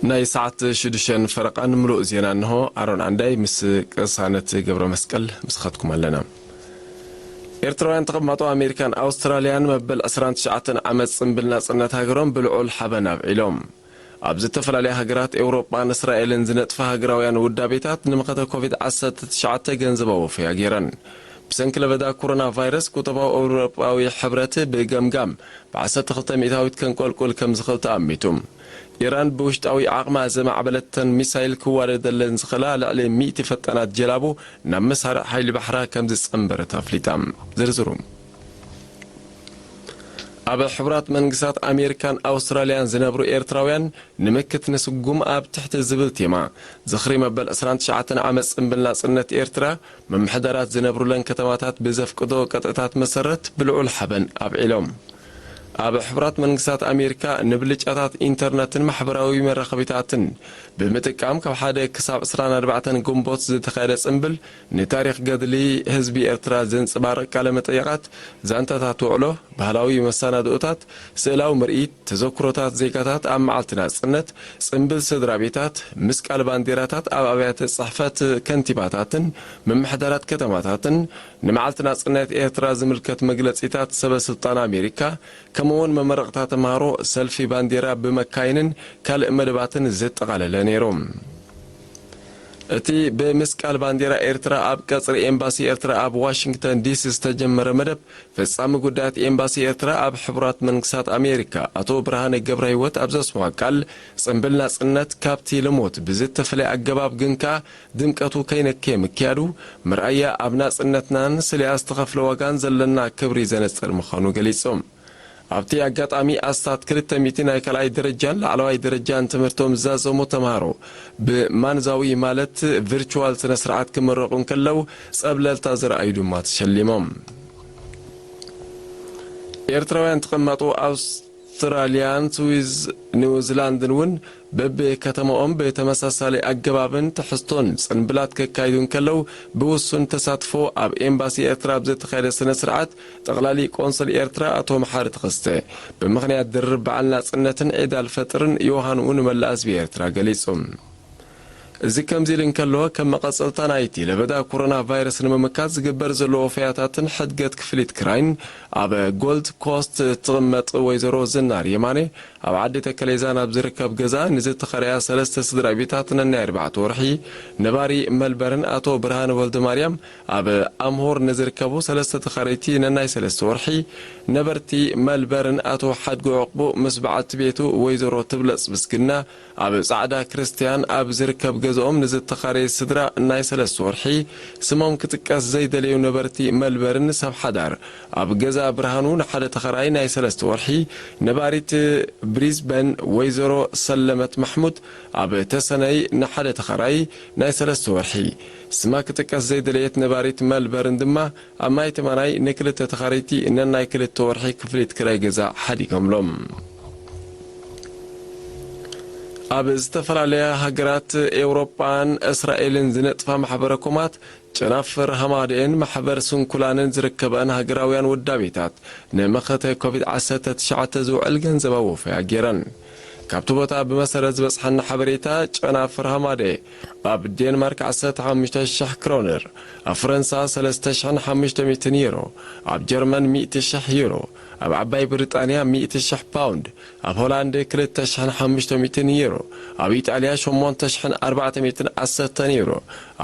ናይ ሰዓት ሽዱሽተ ፈረቓ ንምሉእ ዜና እንሆ። ኣሮን ዓንዳይ ምስ ቅሳነት ገብረ መስቀል ምሳኻትኩም ኣለና። ኤርትራውያን ተቐማጦ ኣሜሪካን ኣውስትራልያን መበል ዕስራን ትሽዓተን ዓመት ጽምብል ናጽነት ሃገሮም ብልዑል ሓበን ኣብዒሎም። ኣብ ዝተፈላለያ ሃገራት ኤውሮጳን እስራኤልን ዝነጥፋ ሃገራውያን ውዳቤታት ንመኸተ ኮቪድ ዓሰርተ ትሽዓተ ገንዘባዊ ወፈያ ገይረን። ብሰንኪ ለበዳ ኮሮና ቫይረስ፣ ቁጠባዊ ኤውሮጳዊ ሕብረት ብገምጋም ብ ዓሰርተ ክልተ ሚእታዊት ከንቆልቁል ከም ዝኽእል ተኣሚቱ። ኢራን ብውሽጣዊ ዓቕማ ዘማዕበለተን ሚሳይል ክዋደደለን ዝኽእላ ልዕሊ ሚእቲ ፈጣናት ጀላቡ ናብ መሳርዕ ሓይሊ ባሕራ ከም ዝጸንበረት ኣፍሊጣ። ዝርዝሩ። ኣብ ሕቡራት መንግስታት ኣሜሪካን ኣውስትራልያን ዝነብሩ ኤርትራውያን ንምክት ንስጉም ኣብ ትሕቲ ዝብል ቴማ ዝኽሪ መበል ዕስራን ትሽዓተን ዓመት ጽምብል ናጽነት ኤርትራ፣ ምምሕዳራት ዝነብሩለን ከተማታት ብዘፍቅዶ ቅጥዕታት መሰረት ብልዑል ሓበን ኣብዒሎም። ኣብ ሕቡራት መንግስታት ኣሜሪካ ንብልጫታት ኢንተርነትን ማሕበራዊ መራኸቢታትን ብምጥቃም ካብ ሓደ ክሳብ ዕስራን ኣርባዕተን ግንቦት ዝተኻየደ ጽምብል፣ ንታሪኽ ገድሊ ህዝቢ ኤርትራ ዘንጽባርቕ ቃለ መጠይቓት፣ ዛንታታት ውዕሎ፣ ባህላዊ መሰናድኦታት፣ ስእላዊ ምርኢት፣ ተዘክሮታት ዜጋታት ኣብ መዓልቲ ናጽነት፣ ጽምብል ስድራ ቤታት፣ ምስቃል ባንዴራታት ኣብ ኣብያተ ጽሕፈት ከንቲባታትን ምምሕዳራት ከተማታትን፣ ንመዓልቲ ናጽነት ኤርትራ ዝምልከት መግለጺታት ሰበ ስልጣን ኣሜሪካ፣ ከምኡ'ውን መመረቕታ ተምሃሮ፣ ሰልፊ ባንዴራ ብመካይንን ካልእ መደባትን ዘጠቓለለ ነይሩ። እቲ ብምስቃል ባንዴራ ኤርትራ ኣብ ቀጽሪ ኤምባሲ ኤርትራ ኣብ ዋሽንግተን ዲሲ ዝተጀመረ መደብ፣ ፈጻሚ ጉዳያት ኤምባሲ ኤርትራ ኣብ ሕቡራት መንግስታት ኣሜሪካ ኣቶ ብርሃነ ገብረህይወት ኣብ ዘስምዖ ቃል፣ ጽምብል ናጽነት ካብቲ ልሙድ ብዝተፈለየ ኣገባብ ግን ከኣ ድምቀቱ ከይነከየ ምክያዱ ምርኣያ ኣብ ናጽነትናን ስለያ ዝተኸፍለ ዋጋን ዘለና ክብሪ ዘነጽር ምዃኑ ገሊጹ። ኣብቲ ኣጋጣሚ ኣስታት ክልተ ሚእቲ ናይ ካልኣይ ደረጃን ላዕለዋይ ደረጃን ትምህርቶም ዝዛዘሙ ተምሃሮ ብማንዛዊ ማለት ቪርቹዋል ስነ ስርዓት ክምረቑ እንከለዉ ጸብለልታ ዝረኣዩ ድማ ተሸሊሞም። ኤርትራውያን ተቐማጦ ኣውስትራልያን ስዊዝ ኒውዚላንድን እውን በብከተማኦም ብተመሳሳሊ ኣገባብን ትሕዝቶን ጽንብላት ከካይዱ እንከለዉ፣ ብውሱን ተሳትፎ ኣብ ኤምባሲ ኤርትራ ኣብ ዝተኻየደ ስነ ስርዓት፣ ጠቕላሊ ቆንስል ኤርትራ ኣቶ መሓሪ ተኸስተ፣ ብምኽንያት ድርብ በዓል ናጽነትን ዒድ ኣልፈጥርን ዮሃንኡ ንመላእ ህዝቢ ኤርትራ ገሊጹ። እዚ ከምዚ ኢሉ እንከሎ፣ ከም መቐጸልታ ናይቲ ለበዳ ኮሮና ቫይረስ ንምምካት ዝግበር ዘሎ ወፈያታትን ሕድገት ክፍሊት ክራይን፣ ኣብ ጎልድ ኮስት እትቕመጥ ወይዘሮ ዝናር የማነ፣ ኣብ ዓዲ ተከሌዛን ኣብ ዝርከብ ገዛ ንዝተኸረያ ሰለስተ ስድራ ቤታት ነናይ ኣርባዕተ ወርሒ፣ ነባሪ መልበርን ኣቶ ብርሃነ ወልደማርያም፣ ኣብ ኣምሆር ንዝርከቡ ሰለስተ ተኻረይቲ ነናይ ሰለስተ ወርሒ፣ ነበርቲ መልበርን ኣቶ ሓድጉ ዕቕቡ ምስ በዓልቲ ቤቱ ወይዘሮ ትብለጽ ምስግና፣ ኣብ ጻዕዳ ክርስትያን ኣብ ዝርከብ ገዝኦም ንዝተኻረየ ስድራ ናይ ሰለስተ ወርሒ፣ ስሞም ክጥቀስ ዘይደለዩ ነበርቲ መልበርን ሰብ ሓዳር ኣብ ገዛ ብርሃኑ ንሓደ ተኸራይ ናይ ሰለስተ ወርሒ፣ ነባሪት ብሪዝበን ወይዘሮ ሰለመት ማሕሙድ ኣብ ተሰነይ ንሓደ ተኸራይ ናይ ሰለስተ ወርሒ፣ ስማ ክጥቀስ ዘይደለየት ነባሪት መልበርን ድማ ኣብ ማይ ትማናይ ንክልተ ተኻረይቲ ነናይ ክልተ ወርሒ ክፍሊት ክራይ ገዛ ሓዲጎምሎም። ኣብ ዝተፈላለያ ሃገራት ኤውሮጳን እስራኤልን ዝነጥፋ ማሕበረ ኮማት፣ ጨናፍር ሃማደኤን ማሕበር ስንኩላንን ዝርከበን ሃገራውያን ውዳቤታት ንመኸተ ኮቪድ ዓሰርተ ትሽዓተ ዝውዕል ገንዘባዊ ወፈያ ገይረን። ካብቲ ቦታ ብመሰረት ዝበጽሓና ሓበሬታ፣ ጨናፍር ሃማደ ኣብ ዴንማርክ ዓሰርተ ሓሙሽተ ሽሕ ክሮነር፣ ኣብ ፈረንሳ ሰለስተ ሽሕን ሓሙሽተ ሚእትን ዩሮ፣ ኣብ ጀርመን ሚእቲ ሽሕ ዩሮ፣ ኣብ ዓባይ ብሪጣንያ ሚእቲ ሽሕ ፓውንድ፣ ኣብ ሆላንድ ክልተ ሽሕን ሓሙሽተ ሚእትን ዩሮ፣ ኣብ ኢጣልያ ሸሞንተ ሽሕን ኣርባዕተ ሚእትን ዓሰርተን ዩሮ፣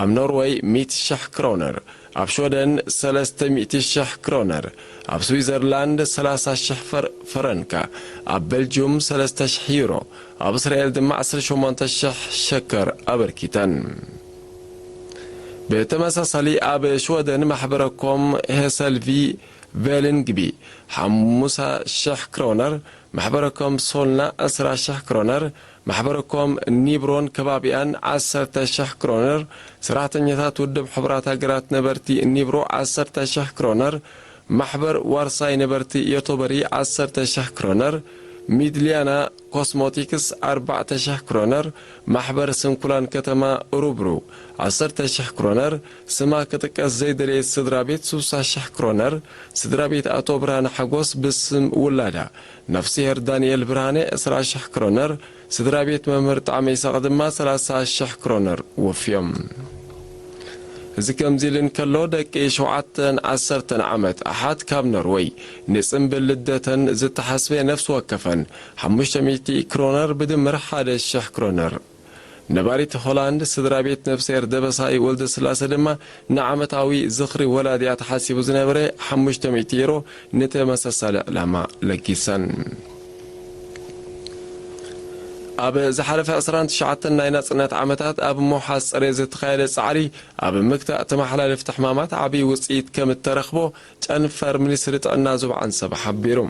ኣብ ኖርወይ ሚእቲ ሽሕ ክሮነር፣ ኣብ ሽወደን ሰለስተ ሚእቲ ሽሕ ክሮነር፣ ኣብ ስዊዘርላንድ ሰላሳ ሽሕ ፈር-፣ ፈረንካ፣ ኣብ ቤልጅዩም ሰለስተ ሽሕ ዩሮ፣ ኣብ እስራኤል ድማ ዓሰርተ ሸሞንተ ሽሕ ሸከር ኣበርኪተን። ብተመሳሳሊ ኣብ ሽወደን ማሕበረኮም ሄሰልቪ ቬልንግቢ ሓሙሳ ሽሕ ክሮነር፣ ማሕበረኮም ሶልና ዕስራ ሽሕ ክሮነር፣ ማሕበረኮም ኒብሮን ከባቢኣን ዓሰርተ ሽሕ ክሮነር፣ ሰራሕተኛታት ውድብ ሕቡራት ሃገራት ነበርቲ ኒብሮ ዓሰርተ ሽሕ ክሮነር፣ ማሕበር ዋርሳይ ነበርቲ ዮቶበሪ ዓሰርተ ሽሕ ክሮነር፣ ሚድልያና ኮስሞቲክስ ኣርባዕተ ሽሕ ክሮነር፣ ማሕበር ስንኩላን ከተማ ሩብሩ ዓሰርተ ሽሕ ክሮነር፣ ስማ ክጥቀስ ዘይደለየት ስድራ ቤት ስሳ ሽሕ ክሮነር፣ ስድራ ቤት ኣቶ ብርሃነ ሓጎስ ብስም ውላዳ ነፍስሄር ዳንኤል ብርሃነ ዕስራ ሽሕ ክሮነር፣ ስድራ ቤት መምህር ጣዕመ ይስሐቕ ድማ ሰላሳ ሽሕ ክሮነር ወፍዮም። እዚ ከምዚ ኢሉ እንከሎ፣ ደቂ ሸውዓተን ዓሰርተን ዓመት ኣሓት ካብ ኖርወይ ንጽምብል ልደተን ዝተሓስበ ነፍሲ ወከፈን ሓሙሽተ ሚእቲ ክሮነር ብድምር ሓደ ሽሕ ክሮነር። ነባሪት ሆላንድ ስድራ ቤት ነፍስሄር ደበሳይ ወልደስላሰ ድማ ንዓመታዊ ዝኽሪ ወላዲኣ ተሓሲቡ ዝነበረ ሓሙሽተ ሚእቲ ዩሮ ንተመሳሳሊ ዕላማ ለጊሰን። ኣብ ዝሓለፈ ዕስራን ትሽዓተን ናይ ናጽነት ዓመታት ኣብ ምውሓስ ጽሬት ዝተኻየደ ጻዕሪ ኣብ ምግታእ ተመሓላለፍቲ ሕማማት ዓብዪ ውጽኢት ከም እተረኽቦ ጨንፈር ሚኒስትሪ ጥዕና ዞባ ዓንሰባ ሓቢሩ።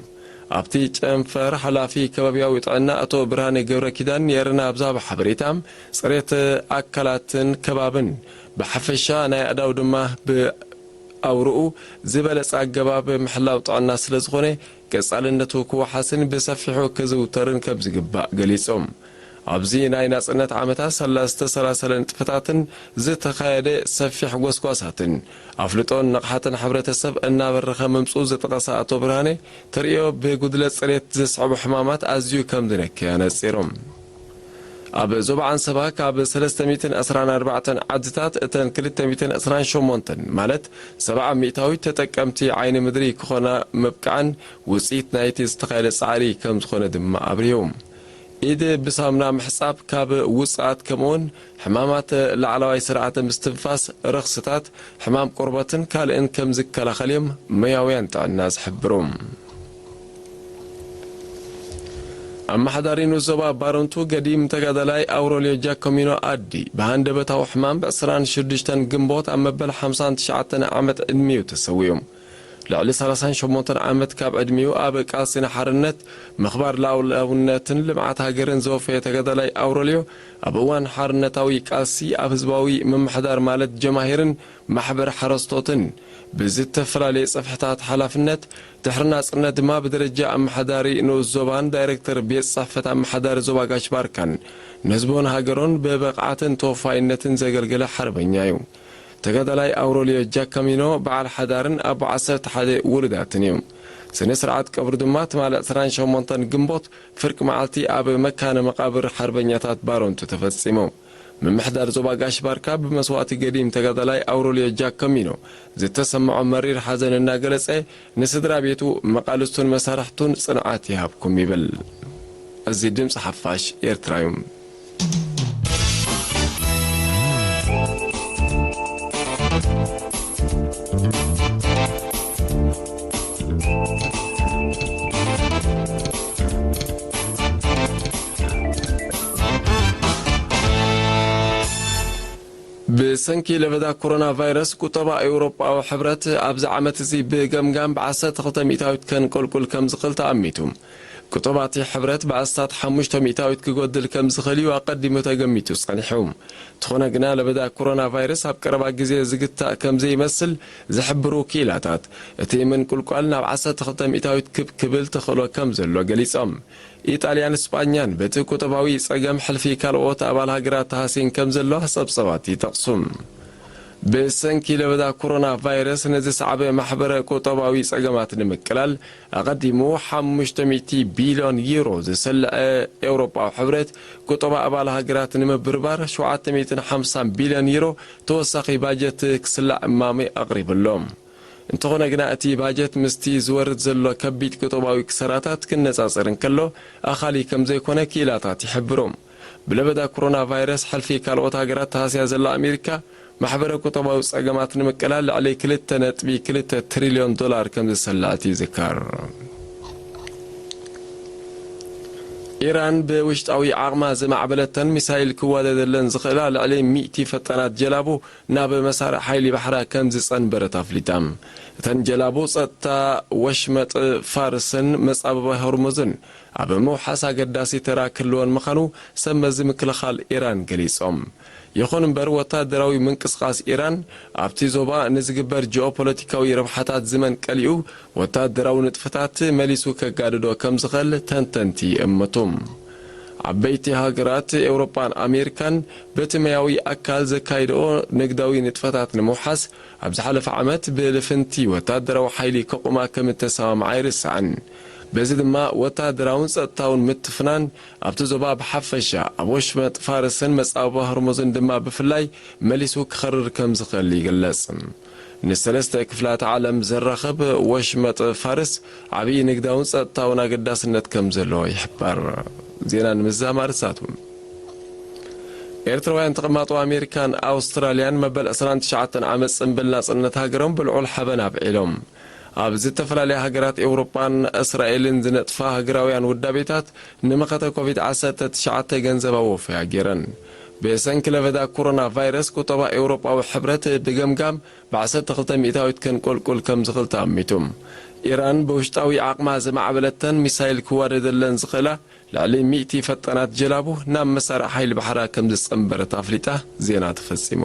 ኣብቲ ጨንፈር ሓላፊ ከባብያዊ ጥዕና ኣቶ ብርሃነ ገብረ ኪዳን ኔርና ኣብ ዝሃቦ ሓበሬታ፣ ጽሬት ኣካላትን ከባብን ብሓፈሻ ናይ ኣእዳው ድማ ብኣውርኡ ዝበለጸ ኣገባብ ምሕላው ጥዕና ስለ ዝኾነ ቀጻልነቱ ክወሓስን ብሰፊሑ ክዝውተርን ከም ዝግባእ ገሊጾም። ኣብዚ ናይ ናጽነት ዓመታት ሰላ-፣ ዝተሰላሰለ ንጥፈታትን ዝተኻየደ ሰፊሕ ጎስጓሳትን ኣፍልጦን ንቕሓትን ሕብረተሰብ እናበረኸ ምምጽኡ ዝጠቐሰ ኣቶ ብርሃነ፣ ተርእዮ ብጉድለት ጽሬት ዝስዕቡ ሕማማት ኣዝዩ ከም ዝነክየ ኣነጺሮም። ኣብ ዞባ ዓንሰባ ካብ ሰለስተ ሚእትን ዕስራን ኣርባዕተን ዓድታት እተን ክልተ ሚእትን ዕስራን ሸሞንተን ማለት ሰብዓ ሚእታዊት ተጠቀምቲ ዓይኒ ምድሪ ክኾና ምብቃዕን ውጽኢት ናይቲ ዝተኻየደ ጻዕሪ ከም ዝኾነ ድማ ኣብሪሁ። ኢድ ብሳሙና ምሕጻብ ካብ ውጽኣት ከምኡውን ሕማማት ላዕለዋይ ስርዓተ ምስትንፋስ፣ ረኽስታት፣ ሕማም ቆርበትን ካልእን ከም ዝከላኸል እዮም ሞያውያን ጥዕና ዝሕብሩ። ኣመሓዳሪ ንኡስ ዞባ ባረንቱ ገዲም ተጋዳላይ ኣውረልዮ ጃኮሚኖ ኣዲ ብሃንደበታዊ ሕማም ብ ዕስራን ሽዱሽተን ግንቦት ኣብ መበል ሓምሳን ትሽዓተን ዓመት ዕድሚኡ ተሰዊኡ። ልዕሊ ሰላሳን ሸሞንተን ዓመት ካብ ዕድሚኡ ኣብ ቃልሲ ንሓርነት፣ ምኽባር ሉዓላውነትን ልምዓት ሃገርን ዘወፈየ ተጋዳላይ ኣውረልዮ፣ ኣብ እዋን ሓርነታዊ ቃልሲ ኣብ ህዝባዊ ምምሕዳር ማለት ጀማሂርን ማሕበር ሓረስቶትን ብዝተፈላለየ ጽፍሕታት ሓላፍነት፣ ድሕሪ ናጽነት ድማ ብደረጃ ኣመሓዳሪ ንኡስ ዞባን ዳይሬክተር ቤት ጽሕፈት ኣመሓዳሪ ዞባ ጋሽ ባርካን ንህዝቡን ሃገሩን ብብቕዓትን ተወፋይነትን ዘገልገለ ሓርበኛ እዩ። ተጋዳላይ ኣውረልዮ ጃካሚኖ በዓል ሓዳርን ኣቦ ዓሰርተ ሓደ ውሉዳትን እዩ። ስነ ስርዓት ቀብሩ ድማ ትማሊ ዕስራን ሸሞንተን ግንቦት ፍርቂ መዓልቲ ኣብ መካነ መቓብር ሓርበኛታት ባረንቱ ተፈጺሙ። ምምሕዳር ዞባ ጋሽ ባርካ ብመስዋእቲ ገዲም ተጋዳላይ ኣውረልዮ ጃካሚኖ ዝተሰምዖ መሪር ሓዘን እናገለጸ፣ ንስድራ ቤቱ፣ መቓልስቱን መሳርሕቱን ጽንዓት ይሃብኩም ይብል። እዚ ድምጺ ሓፋሽ ኤርትራ እዩ። ብሰንኪ ለበዳ ኮሮና ቫይረስ፣ ቁጠባ ኤውሮጳዊ ሕብረት ኣብዚ ዓመት እዚ ብገምጋም ብ ዓሰርተ ክልተ ሚእታዊት ከንቆልቁል ከም ዝኽእል ተኣሚቱ። ቁጠባ እቲ ሕብረት ብኣስታት ሓሙሽተ ሚእታዊት ክጎድል ከም ዝኽእል እዩ ኣቐዲሙ ተገሚቱ ጸኒሑ። እንተኾነ ግና፣ ለበዳ ኮሮና ቫይረስ ኣብ ቀረባ ግዜ ዝግታእ ከም ዘይመስል ዝሕብሩ ክኢላታት፣ እቲ ምንቁልቋል ናብ ዓሰርተ ክልተ ሚእታዊት ክብ ክብል ተኽእሎ ከም ዘሎ ገሊጾም። ኢጣልያን ስጳኛን በቲ ቁጠባዊ ጸገም ሕልፊ ካልኦት ኣባል ሃገራት ተሃስየን ከም ዘለዋ ጸብጸባት ይጠቕሱ። ብሰንኪ ለበዳ ኮሮና ቫይረስ ንዝሰዓበ ማሕበረ ቁጠባዊ ጸገማት ንምቅላል፣ ኣቐዲሙ ሓሙሽተ ሚእቲ ቢልዮን ዩሮ ዝሰልዐ ኤውሮጳዊ ሕብረት፣ ቁጠባ ኣባል ሃገራት ንምብርባር ሸውዓተ ሚእትን ሓምሳን ቢልዮን ዩሮ ተወሳኺ ባጀት ክስላዕ እማመ ኣቕሪቡ ኣሎ። እንተኾነ ግና፣ እቲ ባጀት ምስቲ ዝወርድ ዘሎ ከቢድ ቁጠባዊ ክሳራታት ክነጻጸር እንከሎ፣ ኣኻሊ ከም ዘይኮነ ክኢላታት ይሕብሩ። ብለበዳ ኮሮና ቫይረስ ሕልፊ ካልኦት ሃገራት ተሃስያ ዘላ ኣሜሪካ፣ ማሕበረ ቁጠባዊ ጸገማት ንምቅላል ልዕሊ ክልተ ነጥቢ ክልተ ትሪልዮን ዶላር ከም ዝሰልዐት ይዝከር። ኢራን ብውሽጣዊ ዓቕማ ዝማዕበለተን ሚሳይል ክወደደለን ዝኽእላ ልዕሊ ሚእቲ ፈጣናት ጀላቡ ናብ መሳርዕ ሓይሊ ባሕራ ከም ዝጸንበረት ኣፍሊጣ። እተን ጀላቡ ጸጥታ ወሽመጥ ፋርስን መጻብባይ ሆርሙዝን ኣብ ምውሓስ ኣገዳሲ ተራ ክህልወን ምዃኑ ሰብ መዚ ምክልኻል ኢራን ገሊጾም። ይኹን እምበር፣ ወታደራዊ ምንቅስቓስ ኢራን ኣብቲ ዞባ ንዝግበር ጂኦፖለቲካዊ ረብሓታት ዝመንቀሊኡ ወታደራዊ ንጥፈታት መሊሱ ከጋድዶ ከም ዝኽእል ተንተንቲ ይእምቱ። ዓበይቲ ሃገራት ኤውሮጳን ኣሜሪካን በቲ መያዊ ኣካል ዘካይድኦ ንግዳዊ ንጥፈታት ንምውሓስ ኣብ ዝሓለፈ ዓመት ብልፍንቲ ወታደራዊ ሓይሊ ከቑማ ከም እተሰማምዓ ኣይርሳዕን። በዚ ድማ ወታደራውን ጸጥታውን ምትፍናን ኣብቲ ዞባ ብሓፈሻ፣ ኣብ ወሽመጥ ፋርስን መጻብቦ ሆርሙዝን ድማ ብፍላይ መሊሱ ክኸርር ከም ዝኽእል ይግለጽ። ንሰለስተ ክፍላተ ዓለም ዘራኽብ ወሽመጥ ፋርስ ዓብዪ ንግዳውን ጸጥታውን ኣገዳስነት ከም ዘለዎ ይሕበር። ዜና ንምዝዛም ኣርእስታቱ። ኤርትራውያን ተቐማጦ ኣሜሪካን ኣውስትራልያን መበል ዕስራን ትሽዓተን ዓመት ጽንብል ናጽነት ሃገሮም ብልዑል ሓበን ኣብዒሎም። ኣብ ዝተፈላለያ ሃገራት ኤውሮጳን እስራኤልን ዝነጥፋ ሃገራውያን ውዳቤታት ንመኸተ ኮቪድ ዓሰርተ ትሽዓተ ገንዘብ ኣወፈያ ገይረን። ብሰንኪ ለበዳ ኮሮና ቫይረስ ቁጠባ ኤውሮጳዊ ሕብረት ብገምጋም ብዓሰርተ ክልተ ሚእታዊት ከንቆልቁል ከም ዝኽእል ተኣሚቱ። ኢራን ብውሽጣዊ ዓቕማ ዝማዕበለተን ሚሳይል ክዋደደለን ዝኽእላ ልዕሊ ሚእቲ ፈጣናት ጀላቡ ናብ መሳርዕ ሓይሊ ባሕራ ከም ዝጸንበረት ኣፍሊጣ። ዜና ተፈጺሙ።